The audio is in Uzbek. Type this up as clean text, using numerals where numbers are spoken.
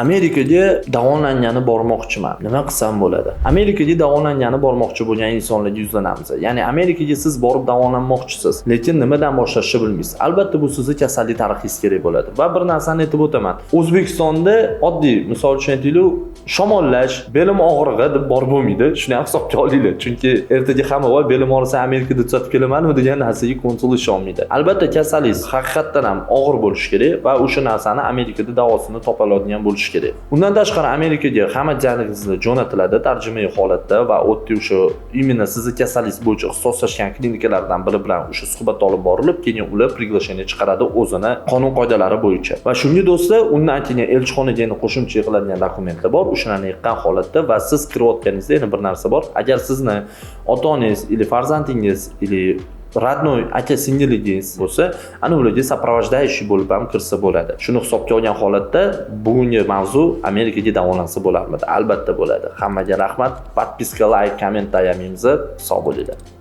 Amerikaga davolangani bormoqchiman. Nima qilsam bo'ladi? Amerikaga davolangani bormoqchi bo'lgan insonlarga yuzlanamiz. Ya'ni Amerikaga siz borib davolanmoqchisiz, lekin nimadan boshlashni bilmaysiz. Albatta, bu sizni kasallik tarixingiz kerak bo'ladi. Va bir narsani aytib o'taman. O'zbekistonda oddiy, misol uchun aytaylik, shamollash, belim og'rig'i deb borib bo'lmaydi. Shuni ham hisobga olinglar. Chunki ertaga hamma "Voy, belim og'risa, Amerikada tuzatib kelamanmi?" degan narsaga konsul ishonmaydi. Albatta, kasalligingiz haqiqatdan ham og'ir bo'lishi kerak va o'sha narsani Amerikada davosini topa oladigan bo'lishi kerak. Undan tashqari, Amerikaga hamma diagnozlar jo'natiladi tarjimai holatda va u yerda o'sha именно sizni kasalligingiz bo'yicha ixtisoslashgan klinikalardan biri bilan o'sha suhbat olib borilib, keyin ular приглашение chiqaradi o'zini qonun qoidalari bo'yicha. Va shunga, do'stlar, undan keyin elchixonaga endi qo'shimcha yig'iladigan dokumentlar bor, o'shalarni yiqqan holatda va siz kirayotganingizda yana bir narsa bor. Agar sizni ota-onangiz или farzandingiz или родной aka singlingiz bo'lsa, ana ularga сопровождающий bo'lib ham kirsa bo'ladi. Shuni hisobga olgan holatda bugungi mavzu: Amerikaga davolansa bo'larmidi? Albatta bo'ladi. Hammaga rahmat. Подписка, лайк, коммент ayamaymiz. Sog' bo'linglar.